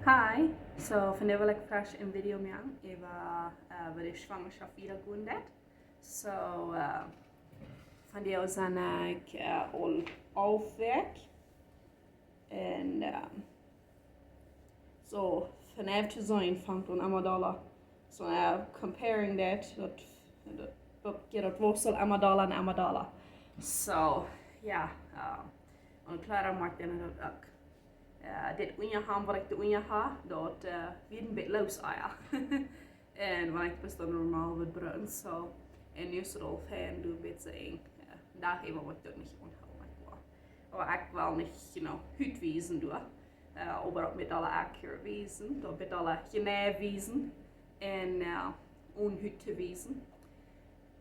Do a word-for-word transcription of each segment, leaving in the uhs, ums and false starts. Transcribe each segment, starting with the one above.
Hi, so vondoag well ekj fresch een Video moaken äwa, äh, woo de Schwangerschaft wieda gonen deit. So, äh, vondoag sie ekj, äh, aul elf Wäakj. Un, ähm, so, von elf to sien fangt dan emma dolla. So, äh, comparing that, daut, daut, daut, jo, daut woat aul emma dolla un emma dolla. So, jo, äh, un kloa, dan moak ekj dan daut uk. Äh, dit unja haben, waut ekj doa unja hab, daut, äh, wia een bät loos, ah jo. Un wan ekj bloos dan normal wudd brucken, so. Un nu es daut aul fein, doa een bät enj. Jo, doa hab ekj daut nich aunjehoolen, ekj well. Oba ekj well nich, you know, Hut wiesen doa. Äh, oba daut met aule accurate wiesen, daut met aule jeneiw wiesen. Un, äh, onen Hut to wiesen.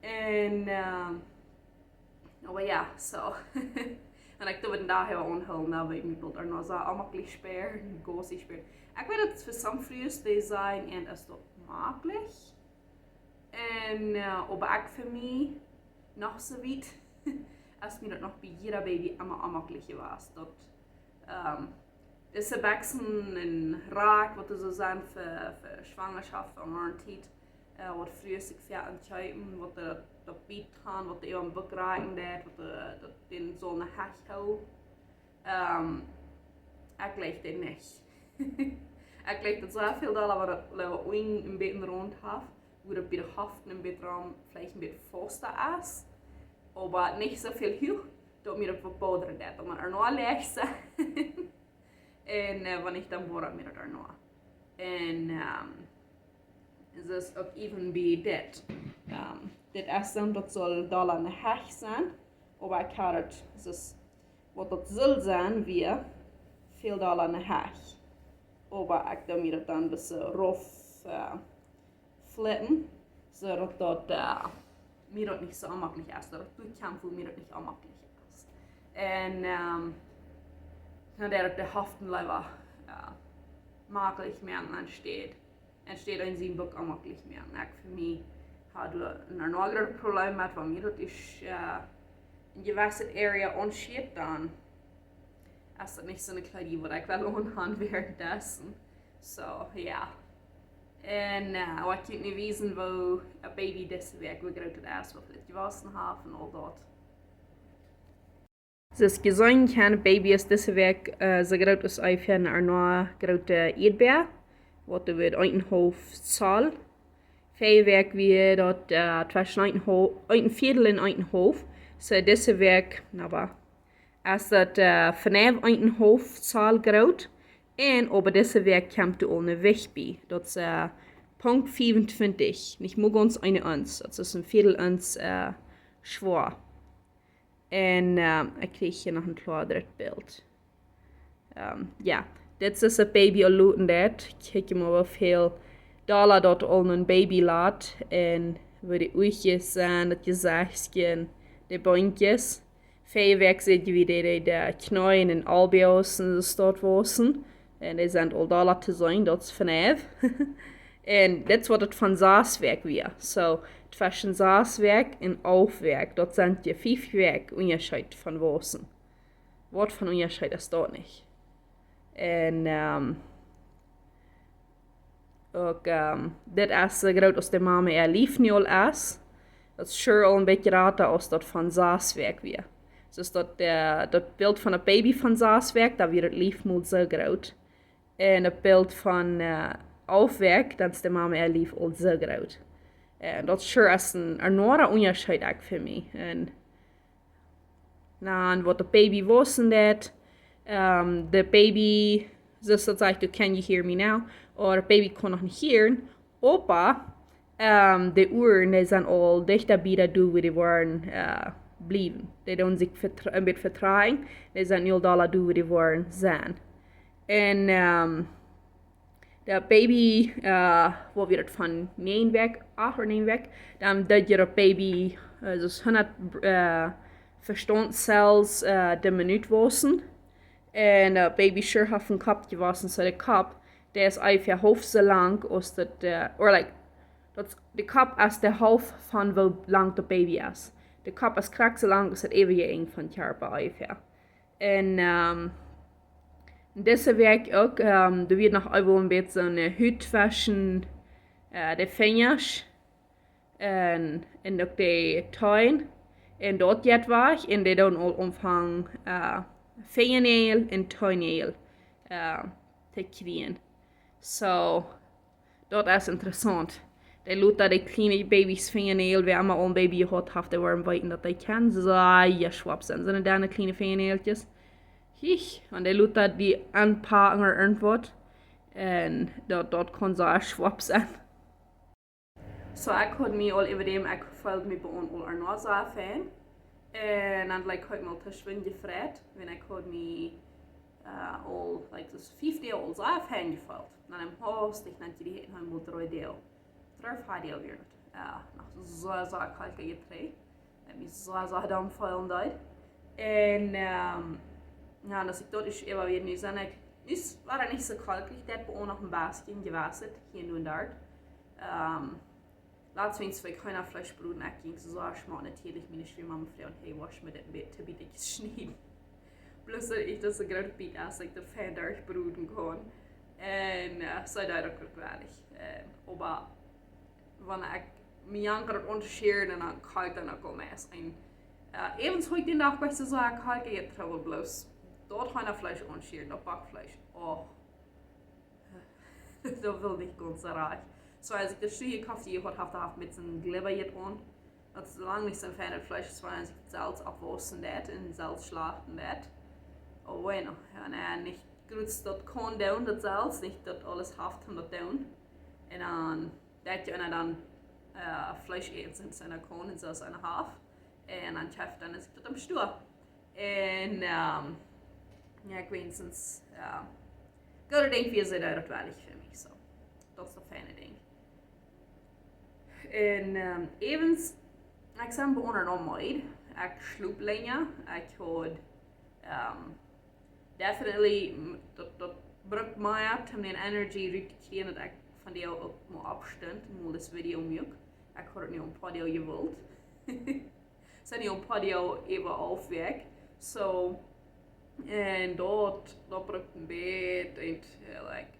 Un, äh, oba jo, so. Un ekj doo daut vondoag aunhoolen, dan woa ekj mie boolt noch soo onjemaklich spieren, gaunz spieren. Ekj weet, daut fa some Frues dee sajen, un es daut maklich? Un, äh, oba ekj fa mie noch soo wiet, es mie daut noch bie jieda Baby emma onjemaklich jewast. Daut, ähm, dise Bekjsen un Röakj, waut doa soo sent fa, fa Schwangerschaft, fa Tiet, äh, waut Frues sikj fa aunjeewen, waut doa, daut Biet han, waut doa äwa een Buck rakjen deit, waut doa, daut dän soo ne Hecht hoolt. Ähm, ekj jleich dee nich. Ekj jleich daut soo väl dolla, waut daut leewa een, een bät runt haft, wua daut bie de Heften een bät rom, veleicht een bät fausta es, oba nich soo väl huach, daut mie daut waut bodren deit, daut mie ea noch leicht es. Un, äh, wan ekj dan boa mie daut ea noch. Un, ähm, es uk even bie dit. Ähm, dit es dan, daut saul dolla ne Hecht sennen, oba ekj hab daut, es waut daut saul sennen, wia väl dolla ne Hecht. Oba ekj doo mie daut dan een bät rauf, äh, flitten, soo daut daut, äh, mie daut nich soo onjemaklich es, daut daut doa kjemt, wua mie daut nich onjemaklich es. Un, ähm, dan doo ekj de Heften leewa, äh, maklich moaken enne Städ. Enne Städ een sien Buck onjemaklich moaken. Ekj fa mie hab doa een aundret Problem met, wan mie daut es, äh, een jewesset Area aunscheit, dan es daut nich soone Kjleeda, waut ekj well aunhaben wäarenddesen. So, jo. Un, äh, waut ekj junt nu wiesen well, een Baby dise Wäakj, woo groot daut es, woo väl daut jewossen haft un aul daut. Soo aus jie seenen kjennen, Baby es dise Wäakj, äh, soo groot aus onjefäa eene groote Ieedbea, waut doa wudd eenenhaulf Zoll. Väaje Wäakj wia daut, äh, tweschen eenenhaulf, een Vieedel un eenenhaulf. Soo dise Wäakj, na, oba es daut, äh, vondoag eenenhaulf Zoll groot. Un oba dise Wäakj kjemt doa aul een Jewicht bie. Daut es, äh, Punkt fiefuntwintich, nich mol gaunz eene Onz. Daut es een Vieedel Onz, äh, schwoa. Un, äh, ekj kjrieech hia noch een kloaret Bilt. Ähm, jo, dit es daut Baby aul loten, dit. Kjikj mol, woo väl dolla daut aul een Baby lat. Un woo de Uagen sent, daut Jesechtje, de Beenkjes. Väaje Wäakj seenen jie, woo dee, dee, de Kjneeen un Elbowes un soo waut waussen. Un dee sent aul dolla to seenen, daut es vondoag. Un dit es waut daut von sas Wäakj wia. Soo, tweschen sas Wäakj un elf Wäakj, daut sent je fief Wäakj Unjascheet von waussen. Waut von Unjascheet es daut nich? Un, ähm, uk, ähm, dit es soo groot aus de Mame äa Lief nu aul es. Daut es sure aul een bät jrata aus daut von sas Wäakj wia. Soo daut, äh, daut Bilt von daut Baby von sas Wäakj, doa wia daut Lief mol soo groot. Un daut Bilt von, äh, elf Wäakj, dan es de Mame äa Lief aul soo groot. Un daut es sure een enorma Unjascheet uk fa mie. Un dan waut daut Baby waussen deit, ähm, daut Baby, soo aus daut sajcht, "Can you hear me now?" Ooda daut Baby kaun noch nich hieren, oba, ähm, de Uaren, dee sent aul dichta bie daut doa, wua dee woaren, äh, bliewen. Dee doonen sikj vetra-, een bät vetrajen, dee sent nu aul dolla doa, wua dee woaren sennen. Un, ähm, daut Baby, äh, waut wia daut von näajen Wäakj, acht ooda näajen Wäakj, dan deed je daut Baby, äh, soo hundat, äh, Vestauntszellen, äh, de Minut waussen. Un, äh, Baby sure haft een Kopp jewossen, soo de Kopp, dee es onjefäa haulf soo lang aus daut, äh, or, like, daut, de Kopp es de Halft von woo lang daut Baby es. De Kopp es krakjt soo lang aus daut äwaje Enj von Kjarpa onjefäa. Un, ähm, Dise Wäakj uk, ähm, doa wia noch eemol een bät soone Hut tweschen, äh, de Finjasch un, un uk de Teen. Un daut jeit wajch un dee doonen aul aunfangen, äh, Finjanäajel un Teenäajel, äh, to kjrieen. So, daut es interessaunt. Dee lota de kjliene Babys Finjanäajel, wäa emma aul een Baby jehaut haft, dee woaren weeten daut dee kjennen sea schwoa sennen. Sent daut dan kjliene Finjanäajelkjes? Hich, un dee lota dee aunpacken ooda irjentwaut. Un daut, daut kaun sea schwoa sennen. So, ekj haud mie aul äwa däm, ekj feeld mie bie aun aul ea sea fein. Un dan, like, haud ekj mie aul too schwind jefreit, wan ekj haud mie, äh, aul, like, soo fief Doag aul sea fein jefeelt. Dan em Haus, ekj nant die, die heeten eemol dree Doag. Dree, vea Doag wia daut. Jo, noch soo, soo kolkjlich jetriggt. Daut mie soo, soo domm feelen deed. Un, ähm, jo, un aus ekj daut ieescht äwa wia, nu sie ekj, nu es, wia daut nich soo kolkjlich, daut wia uk noch een bät jewast, hia un doa un doa. Ähm, latst, wan wie Schwienfleesch broden, ekj jinkj soo schmock natieedlich miene Schwiegermama froagen: "Hey, woascht mie daut een bät, een bät schnieden?" Bloos daut ekj daut soo groot bät, aus ekj daut fein derchbroden kaun. Un, äh, see deed daut uk werkjlich. Un, oba wan ekj mie jankat auntoscheren un dan kolkjt daut uk aul meist. Un, äh, äwent haud ekj dän Dach bie soo sea kolkjlich Trubbel, bloos daut Schwienfleesch aunscheren, daut Backfleesch. Oh. Daut wull nich gaunz soo rajcht. So, aus ekj daut Stekj Koffe jehaut haud, haud daut een bät Glibber aun. Daut es lang nich soo fein, daut Fleesch, es wan sikj selfst oppwaussen deit un selfst schlachten deit. Oh, bueno. Jo, nä, nich groot daut kaun doonen, daut selfst, nich daut aules haft om daut doonen. Un dan, daut je eena dan, äh, Fleesch äten, sent see kaun un soo es eena haft. Un dan kjeft, dan es daut aum Stua. Un, ähm, jo, ekj weet nich, jo. Goode Dinkj wia see daut werkjlich fa mie, so. Daut es daut feine Dinkj. Un, ähm, äwent, ekj sie bie aundre noch meed. Ekj schlop lenja. Ekj haud, ähm, definitely, m-, daut, daut brukt mea, om dän Energie rut to kjrieen, daut ekj vondoag uk mol oppstunt, mol dit Video muak. Ekj haud daut nu een poa Doag jewult. Sent nu een poa Doag äwa aufwäakj. So, un daut, daut brukt een bät, un, äh, like,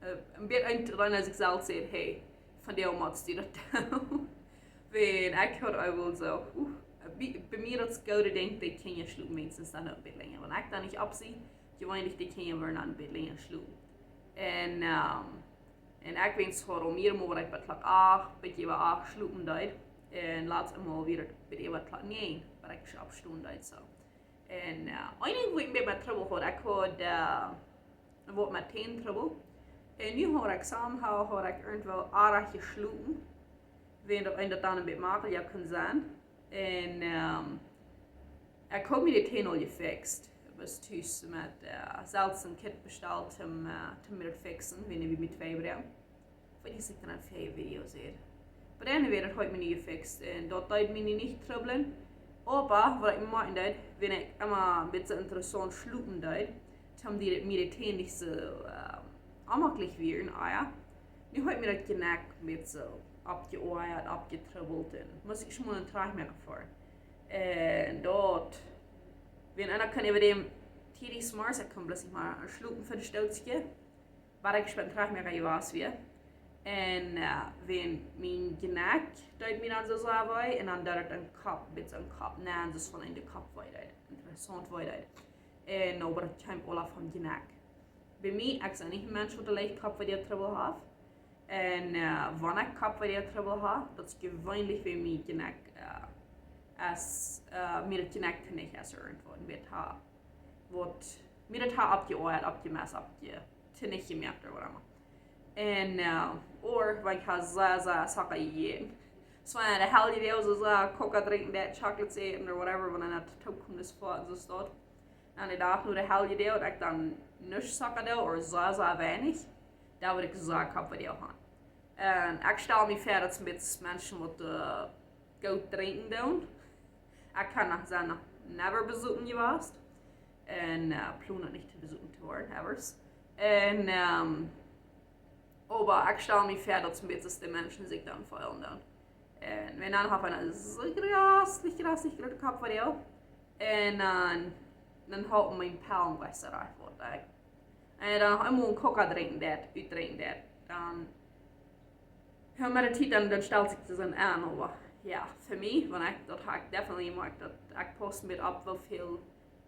äh, een bät een, dan aus ekj selfst saj: "Hey, vondoag motst du daut doonen." Wan ekj haud uk aul soo, uh, bie, bie mie daut es goode Dinkj, de Kjinja schlopen weens dan een bät lenja. Wan ekj dan nich oppsie, jeweenlich de Kjinja woaren dan een bät lenja schlopen. Un, ähm, un ekj weet, haud aul mea mol waut ekj bie Klock acht, bät äwa acht schlopen deed. Un latst eemol wia daut bät äwa Klock näajen, waut ekj oppstonen deed, so. Un, äh, een Dinkj wua ekj een bät mea Trubbel haud, ekj haud, äh, waut met Täntrubbel. Un nu haud ekj somehow, haud ekj irjentwoo aardig jeschlopen. Wan daut een daut dan een bät makjlicha kaun sennen. Un, ähm, ekj haud mie de Tän aul jefixt. Ekj wia tus met, äh, selfst een Kit bestalt om, äh, om mie daut fixen, wan ekj mie twee bruck. Ekj weet nich aus ekj daut en een Video säd. Oba anyway, daut haud mie nu jefixt. Un daut deed mie nu nich trubblen. Oba waut ekj moaken deed, wan ekj emma een bät interessaunt schlopen deed, dan deed mie de Tän nich soo, äh, onjemakjlich wia, ah jo. Nu haud mie daut Jnekj een bät soo oppjeoajat, oppjetrubbelt un must ekj mol een Trajchtmoaka foaren. Un daut, wan eena kaun äwa däm tiedich zemorjes, ekj kaun bloos nich mea schlopen fa een Stootje, bat ekj een Trajchtmoaka jewast wia. Un, äh, wan mien Jnekj deed mie dan soo sea wee, un dan deed daut een Kopp, een bät een Kopp, nä, daut es von een de Kopp wee deed. Interessaunt wee deed. Un, oba daut kjeem aula von Jnekj. Bie mie, ekj sie nich een Mensch waut de leicht Koppweetrubbel haft. Un, äh, wan ekj Koppweetrubbel hab, daut es jeweenlich wan mien Jnekj, äh, es, äh, mie daut Jnekj too nich es irjentwaut. Un waut ha, waut, mie daut ha oppjeoajat, oppjemest, oppje-, too nich jemoakt ooda waut emma. Un, äh, ooda wan ekj ha sea, sea Zocka jejäten. So, wan de Heljedoag soo, soo Coca drinkjen, daut Chocolates äten ooda whatever, wan daut toopkomt, es fa, soo es daut. Aun dän Dach no de Heljedoag, daut ekj dan nuscht Zocka doo, ooda sea, sea weinich, dan woa ekj sea Koppweedoag han. Un ekj stal mie väa, daut es een bät Menschen waut, äh, goot drinkjen doonen. Ekj ha noch, sie noch never besopen jewast. Un, äh, plan daut nich to besopen to woaren, ever. Un, ähm, oba ekj stal mie väa, daut es een bät soo de Menschen sikj dan feelen doonen. Un wan dan hab ekj een soo jreslich, jreslich groote Koppweedoag. Un dan, dan haft mien Pellen wajch soo rajcht waut. Ekj, Un dan eemol een Coca drinkjen deit, utdrinkjen deit, dan, jo, met de Tiet dan, dan stalt sikj daut soo aun, oba jo, fa mie, wan ekj, daut ha ekj definitely jemoakt, daut ekj pauss met opp woo väl,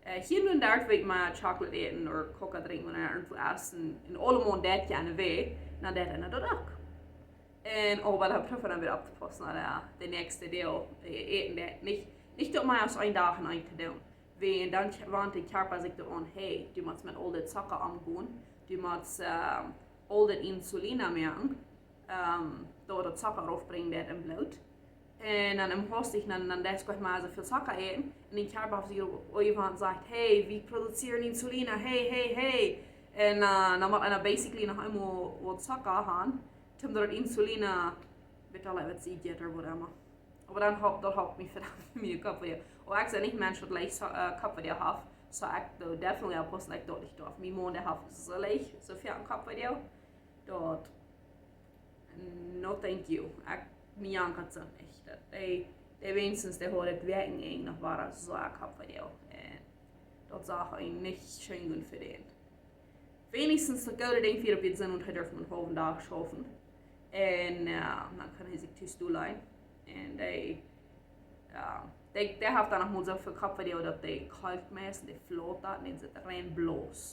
äh, hia un doa well ekj mau Chocolate äten ooda Coca drinkjen, wan ekj irjentwua es un, un aulemaun deit daut en de Wäakj, dan deit eena daut uk. Un oba dan proow dan wada opptopaussen, no de, de näakjste Deel, äh, äten deit. Nich, nich daut mea aus een Dach un een to doonen. Wiels dan wan de Kjarpa sikj doaraun, hey, du motst met aul dit Zocka omgonen, du motst, ähm, aul dit Insulin moaken, ähm, daut daut Zocka raufbrinjen deit em Bloot. Un dan em Hoastich, dan, dan deist du mau soo väl Zocka äten. Un de Kjarpa haft sikj opp, opp wan sajcht, hey, wie produzieren Insulin, hey, hey, hey. Un, äh, dan mott eena basically noch eemol waut Zocka haben, om daut Insulin, äh, betolen, waut see jeit ooda whatever. Oba dan halpt, daut halpt mie fa miene Koppwee. Oba ekj sie nich een Mensch waut leicht so, äh, Koppwee haft. So ekj doo definitely oppaussen, ekj doo nich doa. Mien Maun, dee haft soo leicht, soo väl Koppwee. Daut, no thank you. Ekj, mie jankat soo nich. Daut, dee, dee weens, dee haud daut Wäakjenenj noch wada soo Koppwee. Un daut sach ekj nich scheen goot fa dän. Weens daut goode Dinkj wia, daut wie sent, un hee durf mau een haulwen Dach schaufen. Un, äh, dan kaun hee sikj tus doa lijen. Un dee, jo, dee, dee haft dan noch mau soo väl Koppwee, daut dee Kalkmasse, dee float daut, un dee sitt rein bloos.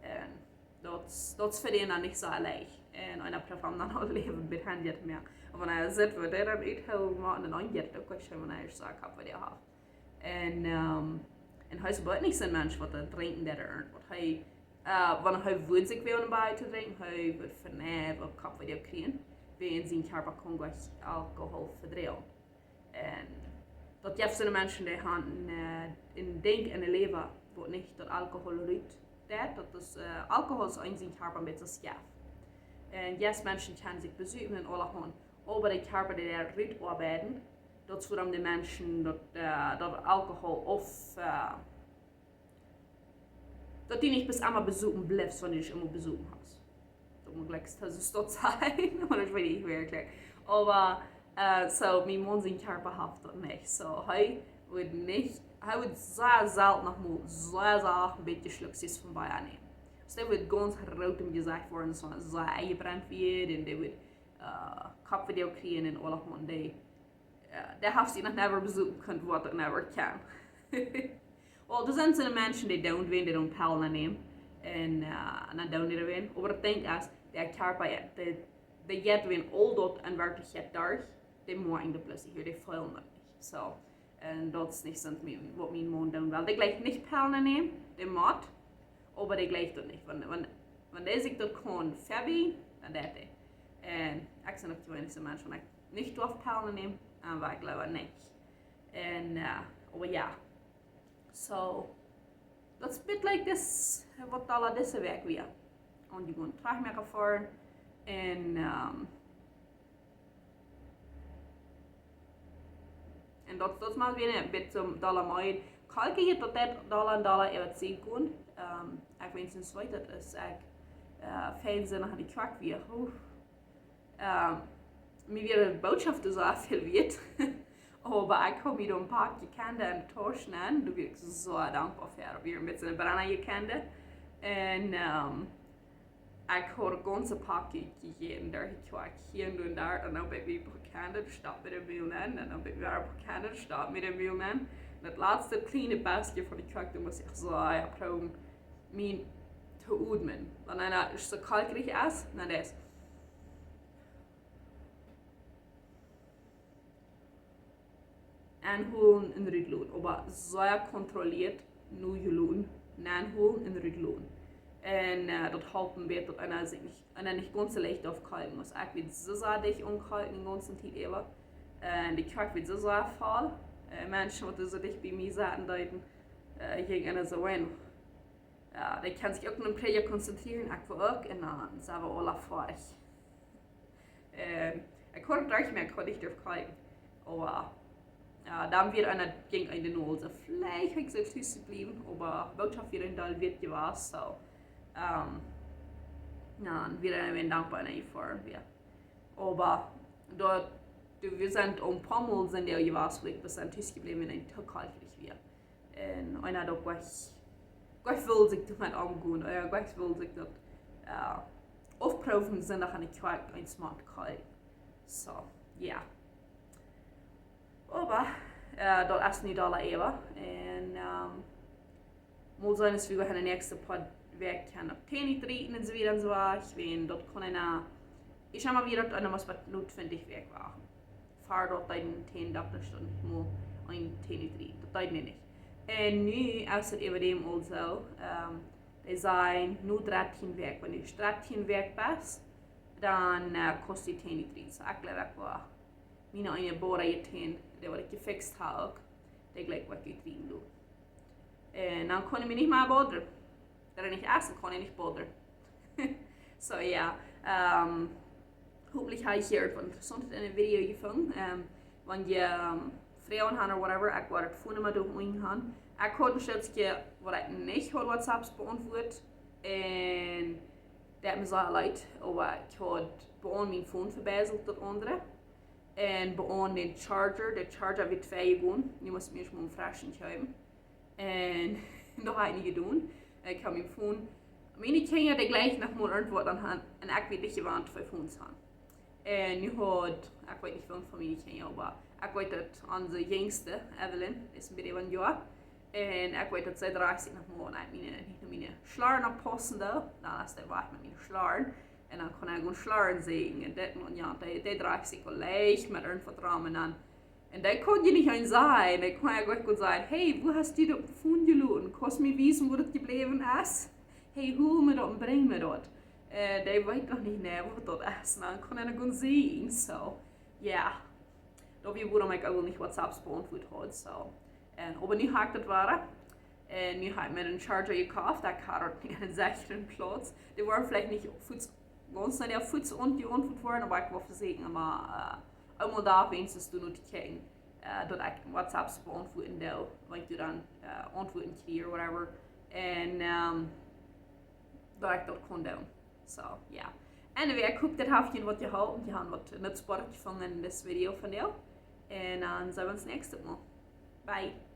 Un daut, daut es fa dän dan nich soo leicht. Un eena prooft am dan aul Läwen met Handy to moaken. Oba wan hee sitt, woat hee dan uthoolen, mau en aundret uk, wan hee soo Koppwee haft. Un, ähm, un hee es oba nich soon Mensch waut daut drinkjen deit ooda waut. Hee, äh, wan hee wudd sikj wellen bie to drinkjen, hee wudd von, äh, waut Koppwee kjrieen, wiels sien Kjarpa kaun goanich Alkohol vedroagen. Un daut jeft soone Menschen, dee haben, äh, een Dinkj en äa Läwen, waut nich daut Alkohol rut deit. Daut es, äh, Alkohol es eent sien Kjarpa een bät aus Jeft. Un yes, Menschen kjennen sikj besupen un aulahaunt, oba de Kjarpa, dee deit daut rutoabeiden, daut es wuarom de Menschen daut, äh, daut Alkohol auf, äh, daut du nich best emma besopen blifst, wan du emol besopen hast. Daut mott jlikj, daut es daut sennen, oba daut weet ekj werkjlich. Oba, äh, so, mien Maun sien Kjarpa haft daut nich. So, hee wudd nich, hee wudd sea selden noch mol sea, sea een bät Schluck Sus von Bia nämen. So, dee wudd gaunz root em Jesecht woaren, soo, soo enjebrennt woaren, un dee wudd, äh, Koppwee kjrieen un aulahaunt, dee, äh, dee haft sikj noch never besopen kunt, waut uk never kaun. Well, doa sent soone Menschen, dee doonen wan, dee doonen Pellen nämen. Un, äh, un dan doonen dee wan. Oba daut Dinkj es, de Kjarpa, dee, dee jeit wan aul daut en Werkjlichkjeit derch, dee moaken daut bloos nich, dee feelen daut nich. So, un daut es nich soo waut mien, waut mien Maun doonen well. Dee jlikjt nich Pellen nämen, dee mott, oba dee jlikjt daut nich. Wan, wan, wan dee sikj daut kaun vebie, dan deit dee. Un ekj sie uk de eensje Mensch, wan ekj nich darf Pellen nämen, dan well ekj leewa nich. Un, äh, oba jo. So, daut es een bät like this, waut aula dise Wäakj wia. Un dee gonen trajcht mea erfoaren. Un, ähm, un daut, daut mott wie een bät soo dolla mea. Kalkjen jeit daut, daut dolla un dolla äwa sikj gonen. Ähm, ekj weens nich, waut daut es. Ekj, äh, fäl soo noch aun de Kjoakj wia. Uff. Ähm, mie wia de Bootschoft soo väl wieet. Oba ekj haud mie doa een poa Candy en de Tausch nenn. Doa wia ekj soo dankboa fa. Daut wia een bät een Brenna Candy. Un, ähm, ekj haud een gaunzet Poa jejäten, doa ekj wia hia un doa. Un dan bie mie een poa Candy, doa stoppt mie de Mul nenn. Un dan bie mie een poa Candy, doa stoppt mie de Mul nenn. Un daut latste kjliene bestje von de Kjoakj, doa must ekj soo, jo, proowen mie to odmen. Wan eena soo kolkrich es, dan es enhoolen un rutloten, oba sea kontrolliert, nu jeloten, enhoolen un rutloten. Un, äh, daut halpt een bät, daut eena sikj nich, eena nich gaunz soo leicht aufkolkjen mott. Ekj wia soo sea dicht aun kolkjen de gaunze Tiet äwa. Un de Kjoakj wia soo sea voll. Äh, Menschen, waut soo dicht bie mie saten, deeden, äh, jinkj eena soo wan. Jo, dee kaun sikj uk opp een Prädja konzentrieren, ekj well uk, un dan sent wie aula foadich. Ähm, ekj haud daut nich mea, ekj haud nich derft kolkjen. Oba, jo, dan wia eena, jinkj eena de Nol, soo veleicht haud ekj soo tus jebliewen, oba Bootschoft wia een Deel wieet jewast, so, ähm, jo, dan wia eena wan dankboa, wan eena jefoaren wia. Oba daut, du, wie sent een poa Mol sent dee jewast, wua ekj bat dan tus jebläwen, wan eena too kolkrich wia. Un eena haud uk nich, nich wullt sikj doamet omgonen, jo, nich wullt sikj daut, äh, aufproowen Sindach enne Kjoakj een Smart Call. So, ja. Oba, äh, daut es nu dolla äwa. Un, ähm, mol seenen, aus wie en de näakjste poa Wäakj kjennen opp Täajentiet räden un soo wieda un soo wajch. Wan daut kaun eena, ekj saj mau, wie daut eena mott bat nu twintich Wäakj wachten. Ver daut deeden Täajendokta stund nich mol een Täajentiet räden. Daut deeden dee nich. Un nu es et äwa däm aulsoo, ähm, dee sajen, nu dartieen Wäakj. Wan du dartieen Wäakj best, dan, äh, kaust du Täajentiet räden. So, ekj jleew, ekj woa miene eene Boda Tän, dee waut ekj jefixt hab uk, dee jlikj waut ekj räden doo. Un dan kaun hee mie nich mea bodren. Wan hee nich es, dan kaun hee nich bodren. So, ja. Ähm, hopentlich hab jie hia waut Interessauntet enne Video jefungen. Ähm, wan jie, ähm, Froagen haben or whatever, ekj woa daut Phone Numma doa unjen haben. Ekj haud een Stootje waut ekj nich haud WhatsApps beauntwuat. Un daut deed mie sea leet, oba ekj haud bie mien Phone vebäselt daut aundre. Un bie dän Charger, de Charger wia twei jegonen. Nu mott ekj mie mau een freschen kjeepen. Un daut hab ekj nich jedonen. Ekj hab mien Phone, miene Kjinja, dee jlikjen noch mau irjentwaut aun haben. Un ekj weet nich, jie woaren twee Phones haben. Un nu haud, ekj weet nich, wäa von miene Kjinja, oba ekj weet daut onse jinjste, Evelyn, es een bät äwa een Joa. Un ekj weet daut see drajcht sikj noch mau, un ekj meen, nich no miene Schlaren oppaussen doo. Dan es dee wajch met miene Schlaren. Un dan kaun ekj goot Schlaren säajen. Un daut, un jo, dee, dee drajcht sikj aul leicht met irjentwaut rom un dan. Un dee kunn je nich eent sajen. Dee kunn je goot, goot sajen: "Hey, wua hast du daut Phone jeloten? Kaust mie wiesen, wua daut jebläwen es? Hey, hol mie daut un brinj mie daut." Äh, dee weet noch nich, nä, waut daut es. Un dan kaun hee goot säajen. So, jo. Daut wia wuarom ekj uk nich WhatsApps beauntwuat haud, so. Un, oba nu hab ekj daut wada. Un nu hab ekj mie een Charger jekoft, ekj hab daut en eenen secheren Plauz. Dee woaren veleicht nich fuaz, gaunz nich fuaz aun, jeauntwuat woaren, oba ekj well vesieekjen, mau, äh, eemol doa weens es doa nu to kjikjen, äh, daut ekj WhatsApps beauntwuaden doo, wan ekj dan, äh, Auntwuaden kjrie or whatever. Un, ähm, daut ekj daut kunn doonen. So, jo. Anyway, ekj hop, dit haft junt waut jeholpen. Jie haben waut Nutzboaret jefungen en dit Video vondoag. Un dan seenen wie ons näakjstet Mol. Bye.